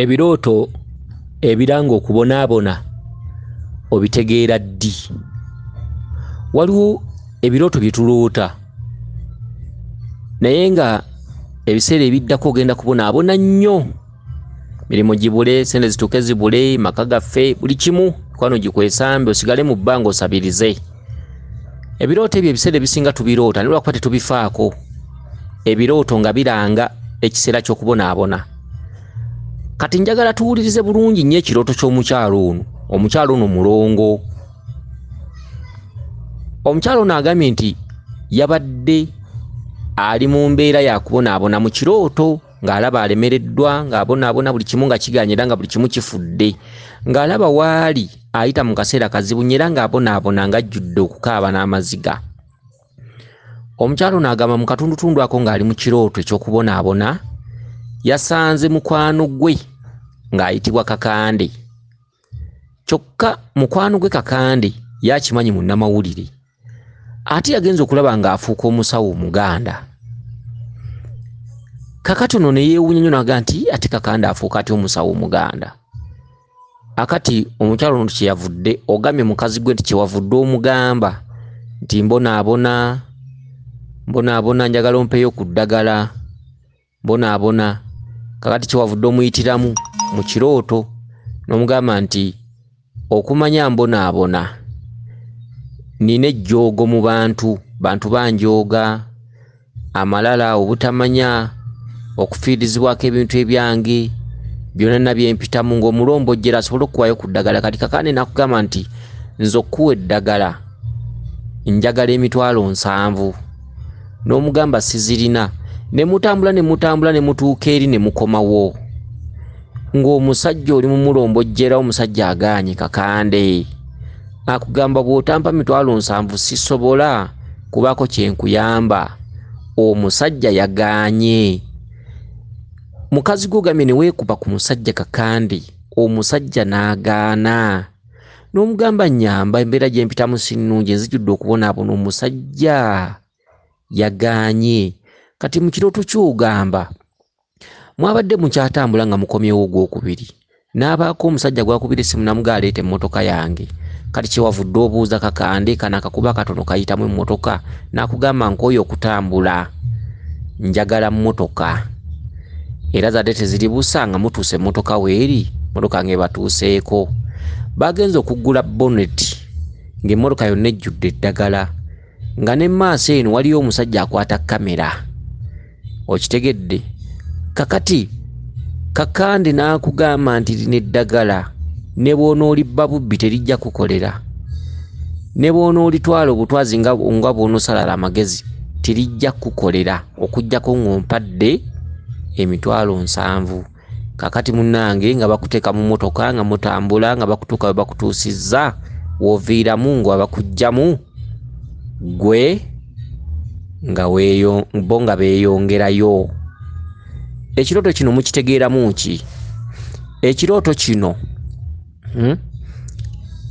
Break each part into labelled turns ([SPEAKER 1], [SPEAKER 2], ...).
[SPEAKER 1] Ebirooto ebiranga okubonaabona obitegeera ddi? Waliwo ebirooto bye tuloota naye nga ebiseera ebiddako ogenda kubonaabona nnyo, mirimu gibule, ssente zituuke zibule, maka gaffe, buli kimu mikwano gikwesambe osigale mu bbanga osabirize. Ebirooto ebyo ebiseera ebisinga tubiroota naye lwakuba tetubifaako. Ebirooto nga biranga ekiseera ky'okubonaabona. Kati njagala tuwulirize bulungi nnyo ekirooto ky'omukyala ono. Omukyala ono mulongo. Omukyala ono agambye nti yabadde ali mu mbeera ya kubonaabona mu kirooto ng'alaba alemereddwa, ng'abonaabona buli kimu nga kigaanye era nga buli kimu kifudde, ng'alaba waali ayita mu kaseera kazibu nnyo era ng'abonaabona ng'ajjudde okukaaba n'amaziga. Omukyala ono agamba mu katundutundu ako ng'ali mu kirooto eky'okubonaabona yasanze mukwano gwe ng'ayitibwa Kakande. Kyokka mukwano gwe Kakande yakimanyi munnamawulire, ate yagenze okulaba ng'afuuka omusawo Omuganda. Kakati ono ne yeewuunya nnyo n'agamba nti ate Kakande afuuka atya omusawo Omuganda? Akati omukyala ono kye yavudde ogambye mukazi gwe nti kye wavudde omugamba nti mbonaabona, mbonaabona njagala ompeeyo ku ddagala, mbonaabona. Kakati kye wavudde omuyitiramu mu kirooto n'omugamba nti okumanya mbonaabona nina ejjoogo mu bantu, bantu banjooga, amalala, obutamanya, okufiirizibwako ebintu ebyange byonna bye mpitamu ng'omulombojjera asobole okukuwaayo ku ddagala. Kati Kakande n'akugamba nti nze okukuwa eddagala njagala 700,000, n'omugamba sizirina, ne mutambula ne mutambula ne mutuuka eri ne mukomawo ng'omusajja oli mumulombojjera, omusajja agaanye. Kakande akugamba bw'otampa 700,000 sisobola kubaako kye nkuyamba. Omusajja yagaanye. Mukazi gwe ogambye ne weekuba ku musajja Kakande, omusajja n'agaana. N'omugamba nnyamba embeera gye mpitamu si nnungi, nzijjudde okubonaabona, omusajja yagaanye. Kati mu kirooto ky'ogamba mwabadde mukyatambula nga mukomyewo ogwokubiri, n'abaako omusajja gw'akubira essimu n'amugamba aleeta emmotoka yange. Kati kye wavudde obuuza Kakande kano akakuba katono kayitamu emmotoka, n'akugamba nkooye okutambula njagala mmotoka. Era zadde teziri busa nga mutuuse emmotoka weeri, mmotoka ng'ebatuuseeko. Bagenze okuggula bonnet ng'emmotoka yonna ejjudde eddagala, nga ne maaso eno waliyo omusajja akwata kamera. Okitegedde? Kakati Kakande n'akugamba nti lino eddagala ne bw'onoolibba bubbi terijja kukolera, ne bw'onoolitwala obutwazi nga bw'onoosalala amagezi terijja kukolera okuggyako ng'ompadde 700,000. Kakati munnange nga bakuteeka mu mmotoka nga mutambula nga bakutuuka we bakutuusizza, w'oviiramu nga bakuggyamu ggwe nga bo nga beeyongerayo. Ekirooto kino mukitegeeramu ki? Ekirooto kino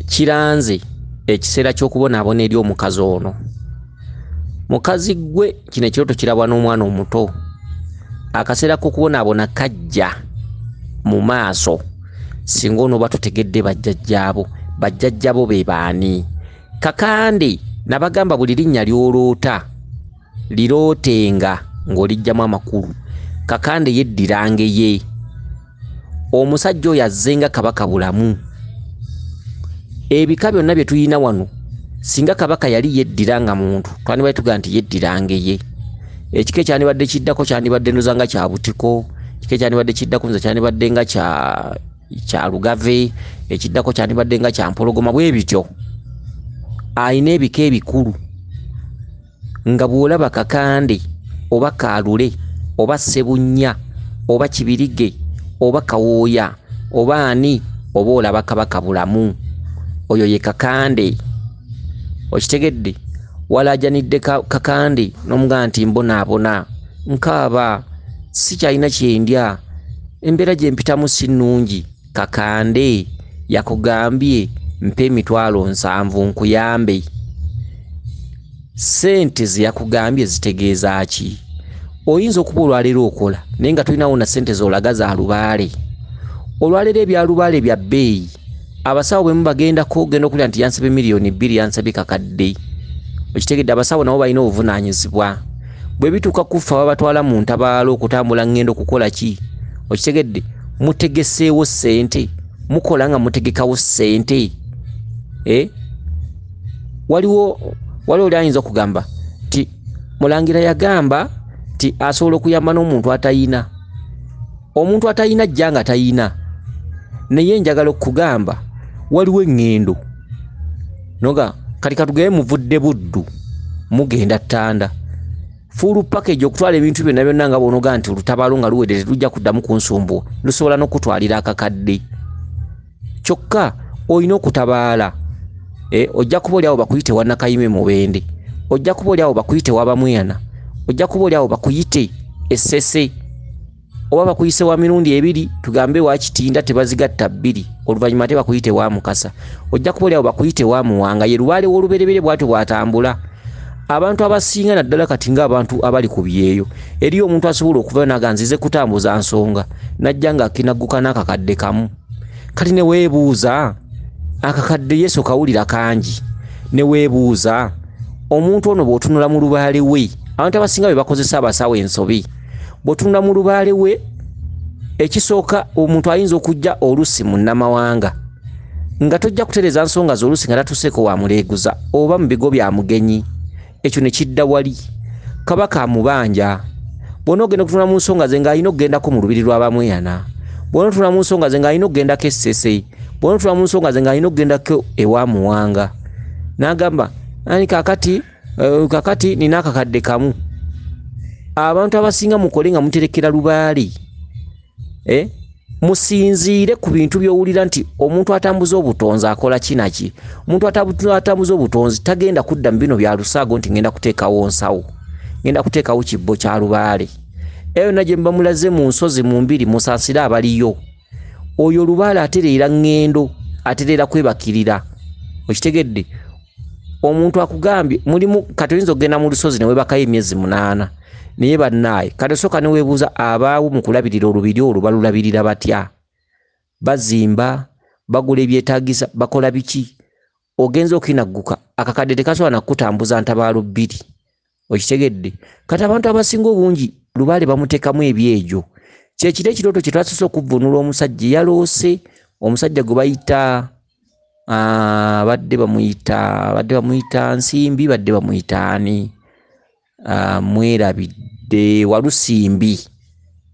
[SPEAKER 1] kiranze ekiseera ky'okubonaabona eri omukazi ono. Mukazi ggwe kino ekirooto kirabwa n'omwana omuto. Akaseera k'okubonaabona kajja mu maaso singa onooba tutegedde bajjajjaabo. Bajjajjaabo be baani? Kakande nabagamba buli linnya ly'oloota lirootenga ng'oliggyamu amakulu. Kakande yeddira ngeye. Omusajja oyo azze nga Kabaka Bulamu. Ebika byonna bye tulina wano singa Kabaka yali yeddira nga muntu twandibadde tugamba nti yeddira ngeye. Ekika ekyandibadde kiddako kyandibadde ndoza nga kya Butiko, ekika ekyandibadde kiddako nze kyandibadde nga kya Lugave, ekiddako kyandibadde nga kya Mpologoma, bwe bityo. Ayina ebika ebikulu nga bw'olaba Kakande oba Kalule oba Ssebunya oba Kibirige oba Kawooya oba ani oba olaba Kabaka Bulamu, oyo ye Kakande. Okitegedde? Walaajanidde Kakande n'omugamba nti mbonaabona, nkaaba, sikyalina kye ndya, embeera gye mpitamu si nnungi. Kakande yakugambye mpa 700,000 nkuyambe. Ssente ze yakugambye zitegeeza ki? Oyinza okuba olwaleero okola naye nga tolinawo na ssente z'olaga za lubaale. Olwaleero ebya lubaale bya bbeeyi, abasawo bwe mubagendako ogenda okulya nti yansabye 2 million, yansabye kakadde. Okitegedde? Abasawo nabo balina obuvunaanyizibwa. Bwe bituuka kufa babatwala mu ntabaalo okutambula ŋŋendo kukola ki? Okitegedde? Mutegeseewo ssente, mukola nga mutegekawo ssente. Waliwo oli ayinza okugamba nti mulangira yagamba nti asobola okuyamba n'omuntu atayina. Omuntu atayina ajja nga tayina, naye njagala okugamba waliwo eŋŋendo noga kati katugende muvudde Buddu mugenda Ttanda, full package okutwala ebintu byonna byonna nga bwonoga nti olutabaalo nga luwedde tetujja kuddamu kunsumbuwa, lusobola n'okutwalira akakadde. Kyokka olina okutabaala, ojja kuba oli awo bakuyite wa Nakayime Mubende, ojja kuba oli awo bakuyite wa Bamweyana, ojja kuba oli awo bakuyite Essese, oba bakuyise wa mirundi ebiri, tugambe wa Kitinda tebazigatta bbiri, oluvannyuma ate bakuyite wa Mukasa, ojja kuba oli awo bakuyite wa Muwanga. Ye lubaale w'olubereberye bw'atyo bw'atambula. Abantu abasinga naddala kati ng'abantu abali ku byeyo, eriyo omuntu asobola okuvayo naga nzize kutambuza nsonga, najja ng'akinagguka n'akakadde kamu. Kati ne weebuuza akakadde Yesu kawulira kangi, ne weebuuza omuntu ono bw'otunula mu lubaale we. Abantu abasinga be bakozesa abasawo ensobi. Bw'otunula mu lubaale we, ekisooka omuntu ayinza okujja olusi munnamawanga nga tojja kutereeza nsonga ze, olusi nga tatuseeko wa muleeguza oba mu bigo bya mugenyi, ekyo ne kidda wali kabaka amubanja. Bw'ona ogenda okutunula mu nsonga ze ng'alina okugendako mu lubiri lw'Abamweyana, bw'ona otunula mu nsonga ze ng'alina okugendako Essese, bw'ona otunula mu nsonga ze ng'alina okugendako ewa Muwanga, n'agamba ani kakati nina akakadde kamu. Abantu abasinga mukole nga muterekera lubaale, musinziire ku bintu by'owulira nti omuntu atambuza obutonzi akola kinaki. Omuntu atambuza obutonzi tagenda kudda mu bino bya lusaago nti ngenda kuteekawo nsawo, ngenda kuteekawo kibbo kya lubaale. Eyo yonna gye muba mulaze mu nsozi mu mbiri, musaasire abaliyo. Oyo lubaale atereera ŋŋendo, atereera kwebakirira. Okitegedde? Omuntu akugambye mulimu kati oyinza okugenda mu lusozi ne weebakayo emyezi 8, naye bannaaye kati osooka ne weebuuza abaawo mu kulabirira olubiri olwo balulabirira batya? Bazimba, bagula ebyetaagisa, bakola biki? Ogenza okinagguka akakadde tekasobola nakutambuza ntabaalo bbiri. Okitegedde? Kati abantu abasinga obungi lubaale bamuteekamu ebyejo. Kyekiro ekirooto kye twasoose okuvvuunula, omusajja yaloose omusajja gwe bayita badde bamuyita Nsimbi, badde bamuyita ani, mwerabidde, Walusimbi.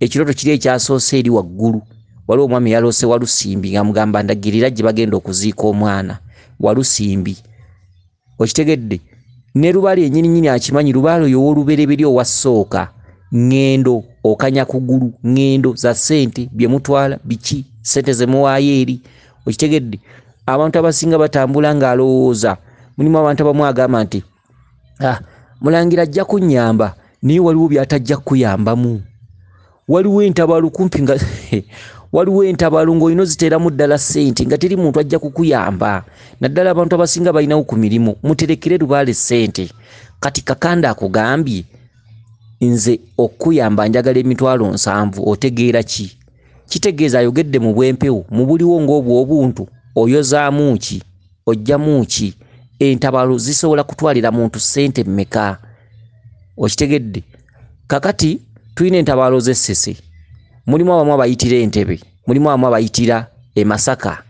[SPEAKER 1] Ekirooto kiri ekyasoose eri waggulu, waliwo omwami yaloose Walusimbi ng'amugamba ndagirira gye bagenda okuziika omwana Walusimbi. Okitegedde? Ne lubaale yennyini akimanyi lubaale oyo ow'olubereberye owa ssooka ŋŋendo okanya kugulu, ŋŋendo za ssente bye mutwala biki, ssente ze muwaayo eri. Okitegedde? Abantu abasinga batambula ng'alowooza mulimu abantu abamu agamba nti mulangira ajja kunnyamba, naye waliwo by'atajja kukuyambamu. Waliwo entabaalo kumpi nga waliwo entabaalo ng'olina oziteeramu ddala ssente nga teri muntu ajja kukuyamba, naddala abantu abasinga balinawo ku mirimu. Muterekere lubaale ssente. Kati Kakanda akugambye nze okukuyamba njagala 70,000, otegeera ki? Kitegeeza ayogedde mu bwempewo mu buliwo ng'obwo obuntu oyozaamu ki, ojjamu ki? Entabaalo zisobola kutwalira muntu ssente mmeka? Okitegedde? Kakati tulina entabaalo z'Essese, mulimu abamu abayitira Entebe, mulimu abamu abayitira e Masaka.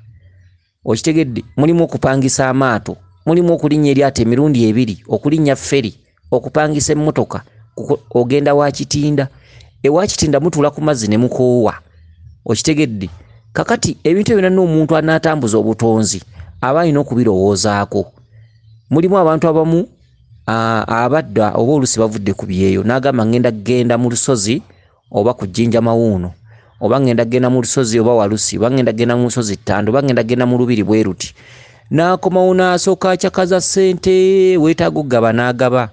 [SPEAKER 1] Okitegedde? Mulimu okupangisa amaato, mulimu okulinnya eryato emirundi ebiri, okulinnya ferry, okupangisa emmotoka, ogenda wa Kitinda. Ewa Kitinda mutuula ku mazzi ne mukoowa. Okitegedde? Kakati ebintu ebyo byonna omuntu anaatambuza obutonzi aba alina okubirowoozaako. Mulimu abantu abamu abadda oba oluusi bavudde ku byeyo n'agamba ngenda kugenda mu lusozi oba ku Jjinja Mawuuno, oba ngenda kugenda mu lusozi oba Walusi, oba ngenda kugenda mu lusozi Ttanda, oba ngenda kugenda mu lubiri bwe luti, n'akomawo n'asooka akyakaza ssente weetaaga okugaba n'agaba.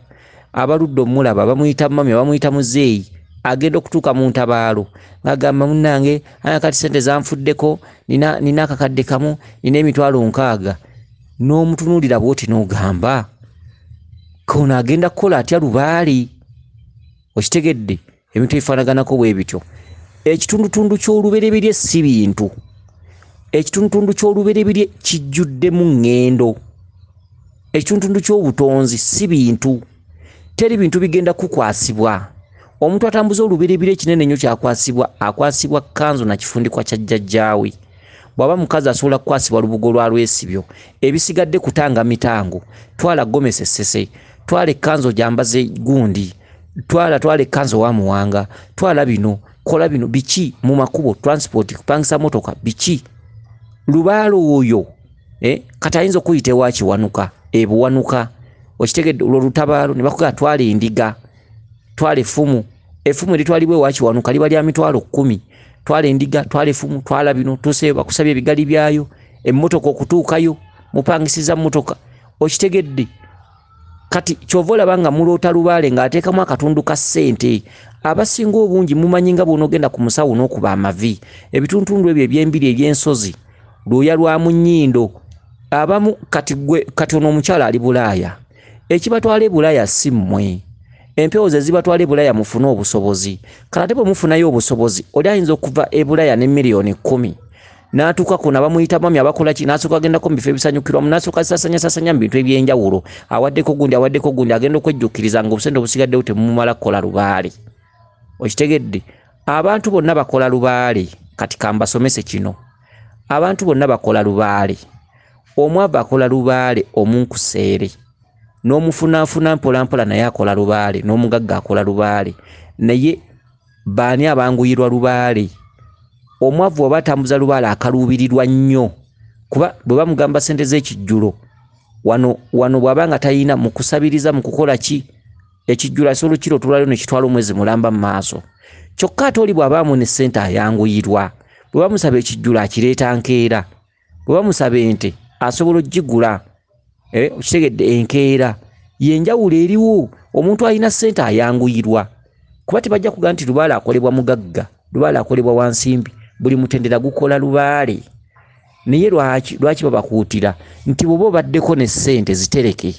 [SPEAKER 1] Abaludde omulaba bamuyita mami, bamuyita muzeeyi, agenda okutuuka mu ntabaalo ng'agamba munnange kati ssente zanfuddeko, nina akakadde kamu, nina 60,000. N'omutunuulira bw'oti n'ogamba kono agenda kukola atya lubaale? Okitegedde? Ebintu ebifaanaganako bwe bityo. Ekitundutundu ky'olubereberye si bintu. Ekitundutundu ky'olubereberye kijjuddemu ŋŋendo. Ekitundutundu ky'obutonzi si bintu. Teri bintu bigenda kukwasibwa. Omuntu atambuza olubereberye ekinene ennyo kyakwasibwa, akwasibwa kkanzu na kifundikwa kya jjajjaawe. Bw'aba mukazi asobola kukwasibwa lubugo lwa lwesibyo, ebisigadde kutanga mitango, twala gomesi essese, twala ekkanzu ogyambaze gundi, twala ekkanzu owa Muwanga, twala bino, kola bino, biki mu makubo, transport, kupangisa motoka, biki. Lubaale oyo kati ayinza okuyita ewa Kiwanuka, ebuwanuka, okitegedde, olwo lutabaalo ne bakugamba twala endiga, twala effumu, effumu eritwalibwa ewa Kiwanuka liba lya 100,000, twala endiga, twala effumu, twala bino, tuuse bakusabye ebigali byayo, emmotoka okutuukayo, mupangisiza mmotoka, okitegedde. Kati ky'ova olaba nga muloota lubaale ng'ateekamu akatundu ka ssente. Abasinga obungi mumanyi nga bw'onoogenda ku musawo n'okuba amavi, ebitundutundu ebyo eby'embiri eby'ensozi, lwoya lwa mu nnyindo. Abamu kati gwe kati ono omukyala ali Bulaaya, ekibatwala e Bulaaya si mmwe. Empewo ze zibatwala e Bulaaya mufune obusobozi. Kale ate bwe mufunayo obusobozi, oli ayinza okuva e Bulaaya ne 10,000,000 n'atuuka kuno abamuyita mwami abakola ki, n'asooka agendako mu bifo ebisanyukirwamu, n'asooka asasanyasasanya mu bintu eby'enjawulo, awaddeko gundi, awaddeko gundi, agenda okwejjuukiriza ng'obusente obusigaddewo temumumala kukola lubaale. Okitegedde? Abantu bonna bakola lubaale. Kati kambasomese kino. Abantu bonna bakola lubaale. Omwavu akola lubaale omunkuseere, n'omufunaafuna mpolampola naye akola lubaale, n'omugagga akola lubaale. Naye baani abanguyirwa lubaale? Omwavu oba atambuza lubaale akaluubirirwa nnyo, kuba bwe bamugamba ssente z'ekijjulo wano bw'aba nga talina mu kusabiriza mu kukola ki, ekijjulo asobola okukirotulayo ne kitwala omwezi mulamba mu maaso. Kyokka ate oli bw'abaamu ne ssente ayanguyirwa, bwe bamusaba ekijjulo akireeta nkeera, bwe bamusaba ente asobola okugigula, okitegedde, enkeera. Y'enjawulo eriwo. Omuntu alina ssente ayanguyirwa, kuba tebajja kugamba nti lubaale akolebwa mugagga, lubaale akolebwa wa nsimbi, buli mutendera gukola lubaale. Naye lwaki babakuutira nti bw'oba obaddeko ne ssente zitereke,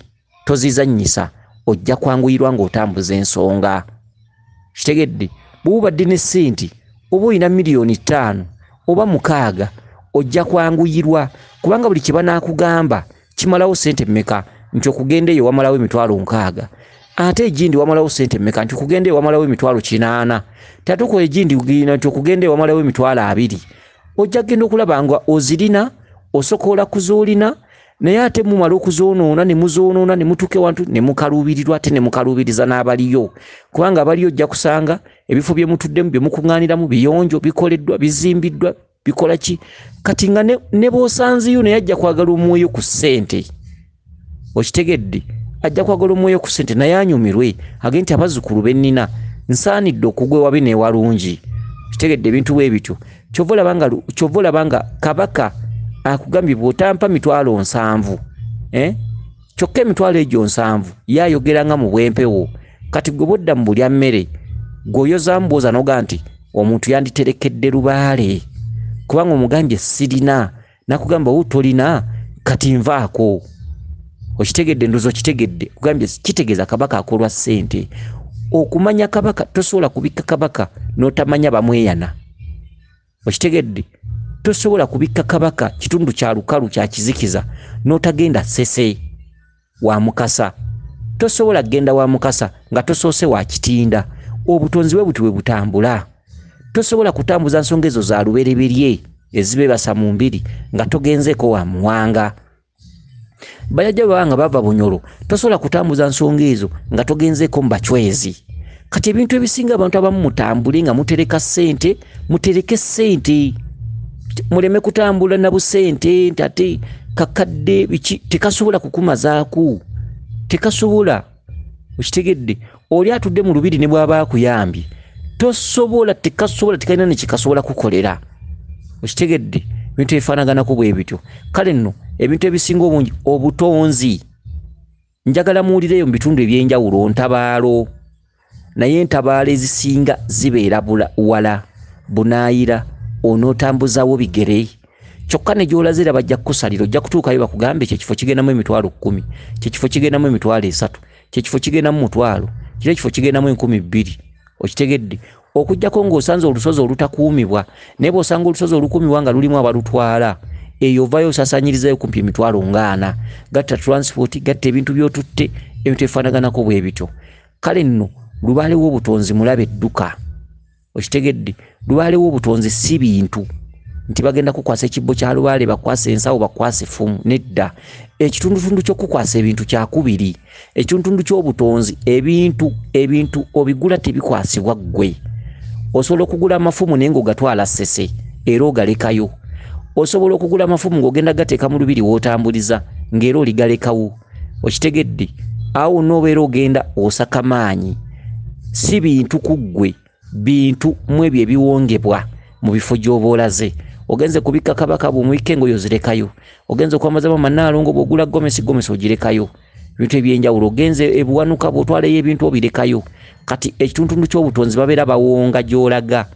[SPEAKER 1] tozizannyisa, ojja kwanguyirwa ng'otambuza ensonga. Kitegedde? Bw'oba obadde ne ssente, oba olina 5,000,000 oba 6, ojja kwanguyirwa, kubanga buli kye banaakugamba kimalawo ssente mmeka, nti okugenda eyo wamalawo 60,000, ate egindi wamalawo ssente mmeka, nti okugenda eyo wamalawo 80,000, tatuko egindi nti okugenda eyo wamalawo 20,000. Ojja kugenda okulaba nga ozirina, osokola kuzoolina, naye ate mumala okuzoonoona ne muzoonoona ne mutuuka ewantu ne mukaluubirirwa, ate ne mukaluubiriza n'abaliyo, kubanga abaliyo ojja kusanga ebifo bye mutuddemu bye mukuŋŋaaniramu biyonjo, bikoleddwa, bizimbiddwa, bikola ki. Kati nga ne bw'osanzeyo naye ajja kwagala omwoyo ku ssente. Okitegedde? Ajja kwagala omwoyo ku ssente naye anyumirwe, agende nti abazzukulu be nnina nsaanidde okugwa ewabi n'ewalungi. Okitegedde? Ebintu bwe bityo. Ky'ova olaba nga kabaka akugambye bw'otampa 70,000, kyokka 70,000 ye ayogera nga mu bw'empewo. Kati gwe bw'odda mu bulya mmere, gw'oyozaamu bw'oza n'ogaa nti omuntu yanditerekedde lubaale, kubanga omugambye sirina, n'akugamba wo tolina, kati nvaako. Okitegedde? Ndowooza okitegedde. Kugambye kitegeeza kabaka akolwa ssente. Okumanya kabaka, tosobola kubikka kabaka n'otamanya bamweyana. Okitegedde? Tosobola kubikka kabaka kitundu kya lukalu kya kizikiza n'otagenda Ssese wa Mukasa. Tosobola kugenda wa Mukasa nga tosoose wa Kitinda. Obutonzi bwe buti bwe butambula. Tosobola kutambuza nsonga ezo za lubereberye ezibeebasa mu mbiri nga togenzeeko wa Muwanga. Bajjajja bwe baba nga bava Bunyoro, tosobola kutambuza nsonga ezo nga togenzeeko mu Bachwezi. Kati ebintu ebisinga abantu abamu mutambule nga mutereka ssente, mutereke ssente, muleme kutambula na busente nti ate kakadde biki, tekasobola kukumazaako, tekasobola. Okitegedde? Oli atudde mu lubiri ne bw'aba akuyambye, tosobola, tekasobola, tekalina ne kikasobola kukolera. Okitegedde? Ebintu ebifaanaganako bwe bityo. Kale nno ebintu ebisinga obungi obutonzi, njagala muwulireyo mu bitundu eby'enjawulo ntabaalo, naye entabaalo ezisinga zibeera wala, bunaayira, onootambuzaawo bigere. Kyokka ne gy'olaze era bajja kukusalira, ojja kutuukayo bakugambe kye kifo kigendamu 10,000, kye kifo kigendamu 30,000, kye kifo kigendamu 1,000, kiri ekifo kigendamu 2,000. Okitegedde? Okuggyako ng'osanze olusozi olutakuumibwa, naye bw'osanga olusozi olukuumibwa nga lulimu abalutwala, eyo ovaayo osaasaanyirizayo kumpi emitwalo ng'ana, gatta transport, gatta ebintu by'otutte, ebintu ebifaanaganako bwe bityo. Kale nno lubaale w'obutonzi mulabe edduka. Okitegedde? Lubaale w'obutonzi si bintu nti bagenda kukwasa ekibbo kya lubaale, bakwasa ensawo, bakwasa effumu. Nedda. Ekitundutundu ky'okukwasa ebintu kyakubiri. Ekitundutundu ky'obutonzi, ebintu obigula tebikwasibwa ggwe. Osobola okugula amafumu naye ng'ogatwala ssese era ogalekayo. Osobola okugula amafumu ng'ogenda gateeka mu lubiri w'otambuliza ng'era oligalekawo. Okitegedde? Awo n'obeera ogenda osaka maanyi. Si bintu ku ggwe, bintu mu ebyo ebiwongebwa mu bifo gy'oba olaze. Ogenze kubikka kabaka bw'omubikke engoye ozirekayo. Ogenze okwambaza maama Nnaalongo bw'ogula gomesi, gomesi ogirekayo. Ebintu eby'enjawulo. Ogenze ebuwanuka bw'otwalayo ebintu obirekayo. Kati ekitundutundu ky'obutonzi babeera bawonga gy'olaga,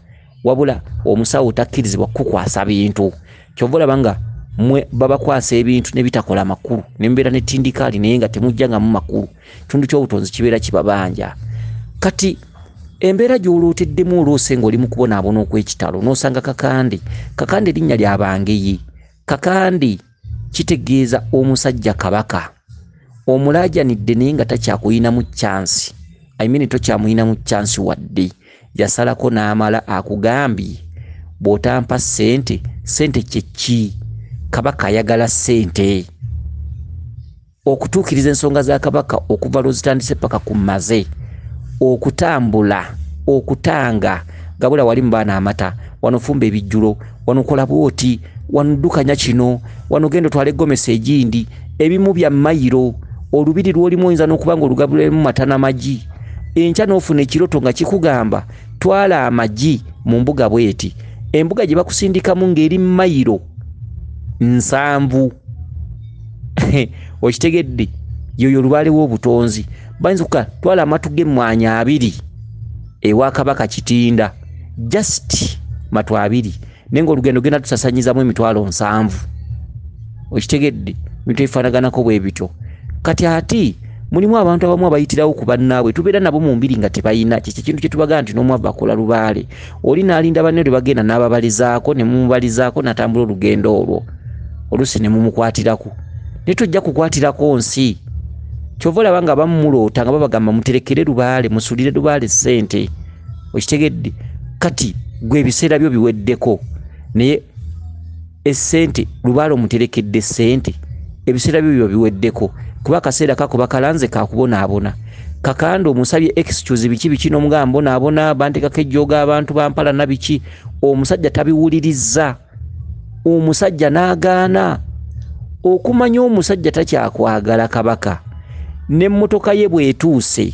[SPEAKER 1] wabula omusawo takkirizibwa kukukwasa bintu. Ky'ova olaba nga mmwe babakwasa ebintu ne bitakola makulu, ne mubeera ne tindikaali naye nga temujjangamu makulu. Ekitundu ky'obutonzi kibeera kibabanja. Kati embeera gy'olooteddemu oloose ng'oli mu kubonaabona okw'ekitalo, n'osanga Kakande. Kakande linnya lya Bangeyi. Kakande kitegeeza omusajja kabaka omulaajanidde naye nga takyakuyinamu chance. I mean tokyamuyinamu chance wadde. Yasalako n'amala akugambye bw'otampa ssente, ssente kye ki? Kabaka ayagala ssente. Okutuukiriza ensonga za kabaka okuva lw'ozitandise paka ku mmaze, okutambula, okutanga, gabula wali mu baana amata, wano fumba ebijjulo, wano kola bw'oti, wano ddukanya kino, wano genda otwale gomesi egindi, ebimu bya mayiro, olubiri lw'olimu oyinza n'okuba ng'olugabulemu mata n'amagi. Enkya n'ofuna ekiroto nga kikugamba twala amagi mu mbuga bw'eti. Embuga gye bakusindikamu ng'eri mayiro 7. Okitegedde? Yoyo lubaale w'obutonzi. Bayinza okuga twala amatu g'emmwanyi 2 ewa Kabaka Kitinda, just matu 2, naye ng'olugendo genda tusasanyizamu emitwalo 7. Okitegedde? Ebintu ebifaanaganako bwe bityo. Kati ate mulimu abantu abamu abayitirawo ku bannaabwe, tubeera nabo mu mbiri nga tebayina. Kye kintu kye tubagamba nti n'omwavu akola lubaale. Oli n'alinda banne lwe bagenda n'ababalizaako, ne mumubalizaako n'atambula olugendo olwo, oluusi ne mumukwatirako. Naye tojja kukwatirako nsi. Ky'ova olaba nga bamuloota nga babagamba muterekere lubaale, musulire lubaale ssente. Okitegedde? Kati gwe ebiseera byo biweddeko, naye essente lubaale omuterekedde ssente, ebiseera byo biba biweddeko, kuba akaseera kako bakalanze kakubonaabona. Kakande omusabye excuse biki biki n'omugamba mbonaabona, banteekako ejjooga abantu bampalana biki, omusajja tabiwulirizza. Omusajja n'agaana. Okumanya omusajja takyakwagala kabaka, n'emmotoka ye bw'etuuse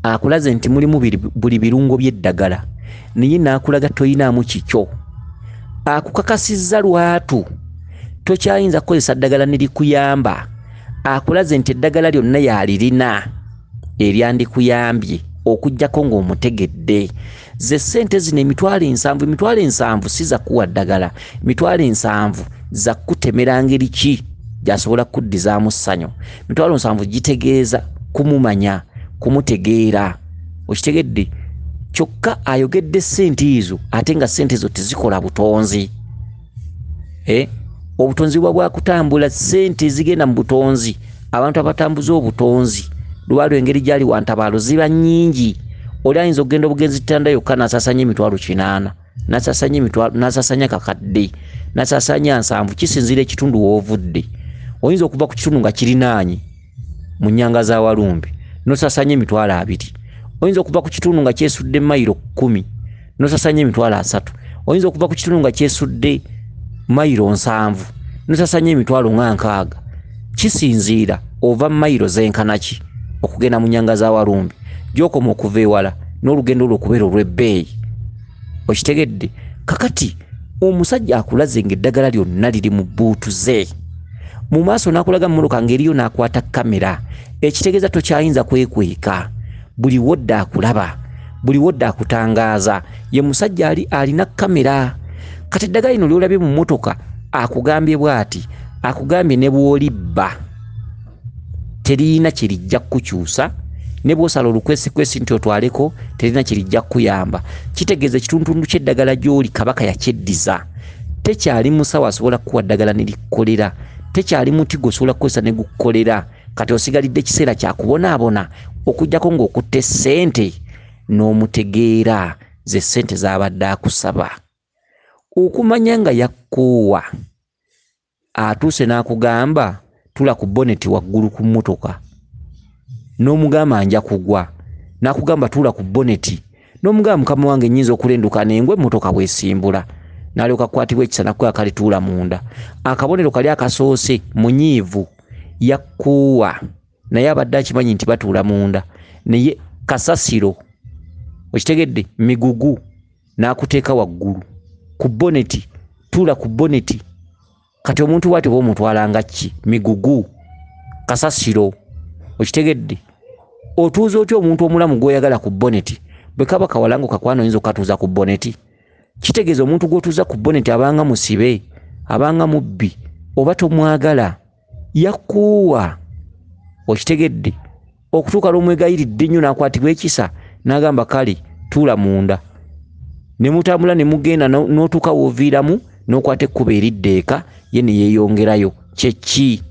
[SPEAKER 1] akulaze nti mulimu buli birungo by'eddagala, naye n'akulaga toyinaamu kikyo. Akukakasizza lwatu tokyayinza kukozesa ddagala ne likuyamba. Akulaze nti eddagala lyonna yalirina eryandikuyambye okuggyako ng'omutegedde. Ze ssente zino emitwalo 7, emitwalo 7 si za kuwa ddagala, emitwalo 7 za kukutemera ngeri ki gy'asobola kukuddizaamu ssanyu. Emitwalo 7 gitegeeza kumumanya, kumutegeera. Okitegedde? Kyokka ayogedde ssente ezo ate nga ssente ezo tezikola butonzi. Obutonzi buba bwakutambula, ssente ezigenda mu butonzi, abantu abatambuza obutonzi lubaale engeri gy'ali wantabaalo ziba nnyingi. Oli ayinza okugenda obugenzi ttanda yokka n'asaasaanya emitwalo 8, n'asaasaanya emitwalo, n'asaasaanya kakadde, n'asaasaanya 7, kisinziira ekitundu w'ovudde. Oyinza okuva ku kitundu nga kirinaanye mu nnyanga za Walumbe n'osaasaanya emitwalo 2. Oyinza okuva ku kitundu nga kyesudde mayiro 10 n'osaasaanya emitwalo 3. Oyinza okuva ku kitundu nga kyesudde mayiro 7 n'osaasaanya emitwalo nga 60. Kisinziira ova mayiro zenkana ki okugenda mu nnyanga za Walumbe, gy'okoma okuva ewala n'olugendo olwo okubeera olw'ebbeeyi. Okitegedde? Kakati omusajja akulaze ng'eddagala lyonna liri mu bbuutu ze. Mu maaso n'akulaga mmotoka ng'eriyo n'akwata kamera, ekitegeeza tokyayinza kwekweka. Buli wodda akulaba, buli wodda akutangaaza. Ye musajja ali alina kamera. Kati eddagala lino ly'olabye mu mmotoka akugambye bw'ati, akugambye ne bw'olibba teriyina kye lijja kukukyusa, Ne bw'osala olukwesikwesi nti otwaleko, terina kirijja kukuyamba. Kitegeeza ekitundutundu ky'eddagala gy'oli Kabaka yakyeddiza. Tekyali musawo asobola kukuwa ddagala ne likkolera, tekyali muti gw'osobola kukozesa ne gukkolera. Kati osigalidde ekiseera kya kubonaabona, okuggyako ng'okutte ssente n'omutegeera ze ssente z'abadde akusaba. Okumanya nga yakkoowa, atuuse n'akugamba tula ku boneti waggulu ku mmotoka, n'omugamba nja kugwa, n'akugamba tuula ku boneti, n'omugamba mukama wange nnyinza okulenduka n'engwa emmotoka bw'esimbula, n'alyoka akwatibwa ekisa n'akugamba kale tuula munda. Akabonero kali akasoose munyiivu, yakkoowa, naye abadde akimanyi nti batuula munda, naye kasasiro, okitegedde, migugu, n'akuteeka waggulu ku boneti, tuula ku boneti. Kati omuntu bw'atyo bw'omutwala nga ki? Migugu, kasasiro, okitegedde. Otuuza otya omuntu omulamu gw'oyagala ku boneti? Bwe kaba kawala ng'okakwana oyinza okukatuuza ku boneti. Kitegeeza omuntu gw'otuuza ku boneti abanga musibe, abanga mubbi, oba tomwagala. Yakuwa, okitegedde, okutuuka lw'omwegayiridde ennyo n'akwatibwa ekisa n'agamba kale tuula munda. Ne mutambula ne mugenda n'otuuka w'oviiramu n'okwata ekkubo eridda eka, ye ne yeeyongerayo. Kye ki?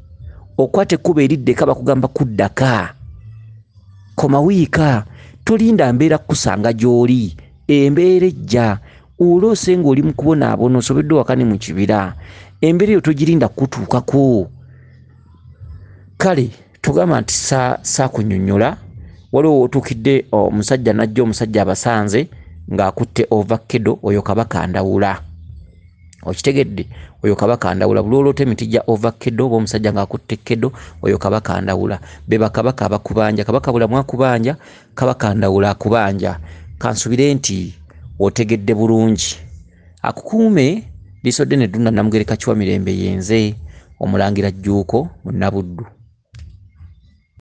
[SPEAKER 1] Okwata ekkubo eridda eka bakugamba kuddaka. Koma wiika, tolinda mbeera kukusanga gy'oli, embeera ejja. Oloose ng'oli mu kubonaabona, osobeddwa waka ne mu kibira. Embeera eyo togirinda kukutuukako. Kale tugamba nti saakunnyonnyola. Waliwo w'otuukidde omusajja n'ajja, omusajja abasanze ng'akutte ovakkedo, oyo Kabaka Ndawula. Okitegedde, oyo Kabaka Ndawula. Buli lw'oloota emiti gya ovakkedo oba omusajja ng'akutte kkedo, oyo Kabaka Ndawula. Be bakabaka abakubanja. Kabaka Bulamu akubanja, Kabaka Ndawula akubanja. Kansubire nti otegedde bulungi. Akukuume liiso ddene Ddunda Namugereka Kiwa Mirembe yenze Omulangira Jjuuko Munnabuddu.